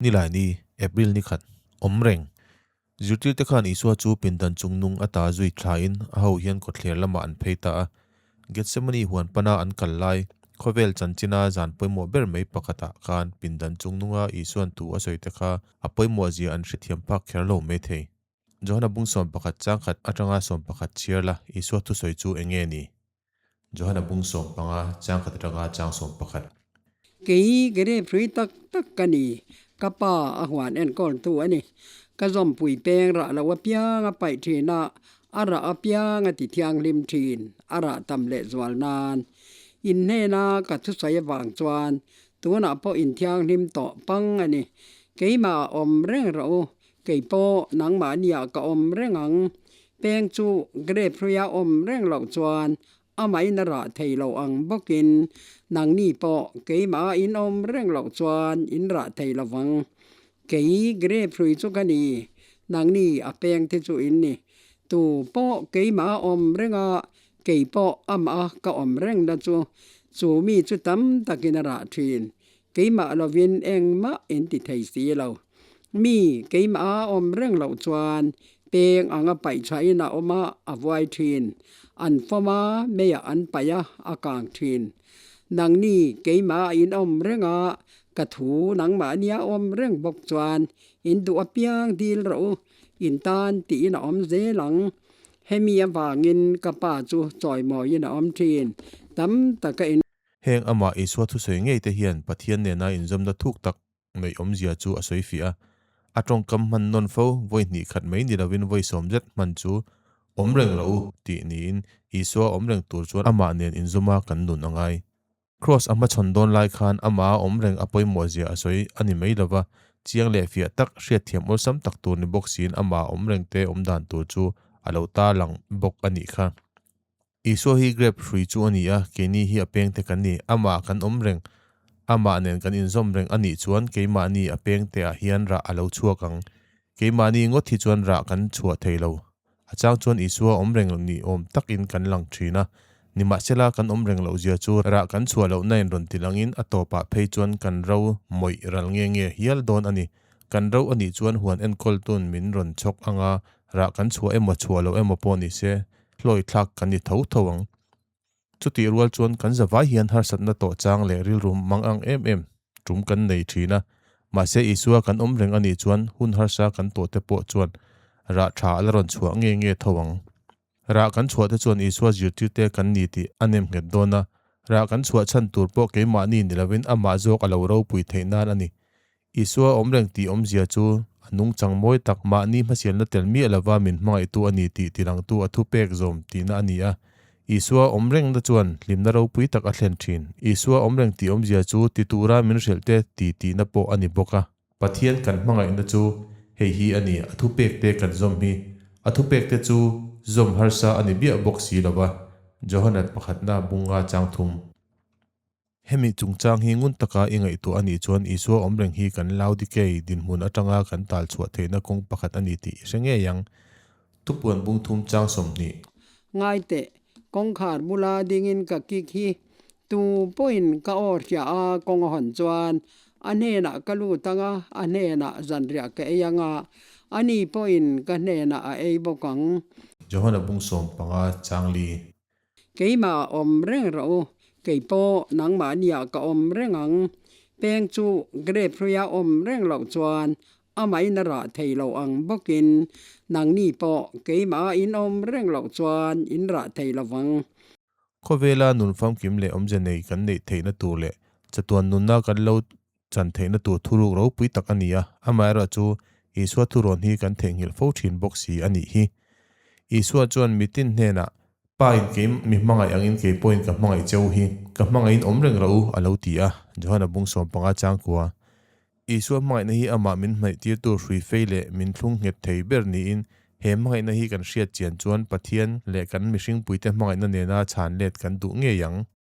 Nilaini, April ni khat, awm reng. Zirtirte khan Isua chu pindan chungnung ata zui thlain a ho hian kawtthler lamah an phei ta a. Gethsemane huan pana an kal lai, khawvel chanchina zan pawimawh ber mai pakhatah khan pindan chungnunga Isuan thu a sawi te kha a pawimawhzia an hrethiam phak kher lo mai thei. Johana bung 11 chang khat atanga 11 chhiar la, Isua thusawi chu eng nge ni? Johana bung 15 chang khat atanga chang 11. Kei grape hrui tak tak ka ni, ka pa a huan enkawltu a ni. Ka zawmpui peng rah lo apiang a paih thin a, a rah apiang a ti thianghlim thin, a rah tam lehzual nan. In hnena ka thusawi avang chuan tunah pawh inthianghlim tawh pang a ni. Keimah a awm reng rawh u, Kei pawh nangmahniah ka awm reng ang. Peng chu grape hruia awm reng loh chuan amahin a rah thei lo ang bawkin nangni pawh keimah in awm reng loh chuan in rah thei lo vang. Kei grape hrui chu ka ni, nangni a peng te chu in ni. Tu pawh keimah a awm reng a, kei pawh amah ka awm reng na chu, chu mi chu tam takin a rah thin. Keimah lovin engmah in ti thei si lo. Mi keimah a awm reng loh chuan peng anga paih chhuahin a awm a, a vuai thin. An fawm a, meiah an paih a, a kang thin. Nangni keimah in awm reng a, ka thu nangmahnia awm reng bawk chuan in duh apiang dil rawh u, in tan tiin a awm zel ang. Hemi avangin ka pa chu chawimawiin a awm thin. Tam taka in. Heng amah Isua thusawi ngei te hian Pathian nena inzawmna thuk tak neih awmzia chu a sawi fiah a. A tawngkam hman nawn fo, vawi hnih khat mai ni lovin vawi sawm zet hman chu awm reng lo u tih niin Isua awm reng tur chuan amah nen inzawma kan nun a ngai. Kraws a hmachhawn dawn lai khan amah a awm reng a pawimawhzia a sawi a ni mai lova, chiang leh fiah tak, hriatthiam awlsam tak tur ni bawk siin amah a awm reng te awm dan tur chu a lo tarlang bawk a nih kha. Isua hi grape hrui chu a ni a, keini hi a pengte kan ni. Amah kan awm reng, amah nen kan inzawm reng a nih chuan keimahni a pengteah hian rah a lo chhuak ang. Keimahni ngawt hi chuan rah kan chhuah thei lo. A chang chuan Isua awm reng ni awm takin kan lang thin a, nimahsela kan awm reng loh zia chu rah kan chhuah lohna in rawn ti langin a tawpah phei chuan kan ro mawih ral nge nge hial dawn a ni. Kan ro a nih chuan huan enkawltu'n min rawn chhawk anga rah kan chhuah emaw chhuah loh emaw pawh ni se, hlawi thlak kan ni tho tho ang. Chutih rual chuan kan zavai hian harsatna tawh chang leh rilru mang ang em em tum kan nei thin a, mahse Isua kan awm reng a nih chuan hun harsa kan tawh te pawh chuan rah tha a la rawn chhuah nge nge tho ang. Rah kan chhuah te chuan Isua zirtirte kan ni tih a nem nghet dawn a, rah kan chhuah chhan tur pawh keimahni ni lovin amah zawk a lo ropui theih nan a ni. Isua awm reng tih awmzia chu a nungchang mawi tak mahni hmasialna tel miah lova min hmangaihtu a ni tih tilangtu a thupek zawm tihna a ni a. Isua awm rengna chuan hlimna ropui tak a thlen thin. Isua awm reng tih awmzia chu ti tura min hrilh te ti tihna pawh a ni bawk a. Pathian kan hmangaihna chu hei hi a ni, a thupek te kan zawm hi. A thupek te chu zawm harsa a ni biah bawk si lova. Johana pakhatna bunga chang thum. Hemi chungchang hi ngun taka i ngaihtuah a nih chuan Isua awm reng hi kan Laodikei dinhmun atanga kan tal chhuah theihna kawng pakhat a ni tih i hre ngei ang. Thupuan bung thum chang 20. Ngai teh, kawngkhar bula dingin ka kik hi tu pawhin ka aw hria a kawng a hawn chuan a hnenah ka lut ang a, a hnenah zanriah ka ei ang a, ani pawhin ka hnenah a ei bawk ang. Johana bung 15 chang li. Keimah a awm reng rawh u, kei pawh nangmahniah ka awm reng ang. Peng chu grape hruia awm reng loh chuan amahin a rah thei lo ang bawkin nangni pawh keimah in awm reng loh chuan in rah thei lo vang. Khawvela nun famkim leh awmze nei kan neih theihna tur leh chatuan nunna kan lo chan theihna tur thuruk ropui tak a ni a, amaherawhchu Isua thurawn hi kan theihnghilh fo thin bawk si a nih hi. Isua chuan mitin hnenah, Pa in kei mi hmangaih angin kei pawhin ka hmangaih che u hi, ka hmangaihin awm reng rawh u, a lo ti a, Johana bung 15 changkua. Isua hmangaihna hi amah min hnaihtirtu hrui fei leh min thlung nghet thei ber niin he hmangaihna hi kan hriat chian chuan Pathian leh kan mihringpuite hmangaihna nena chhan let kan duh ngei ang.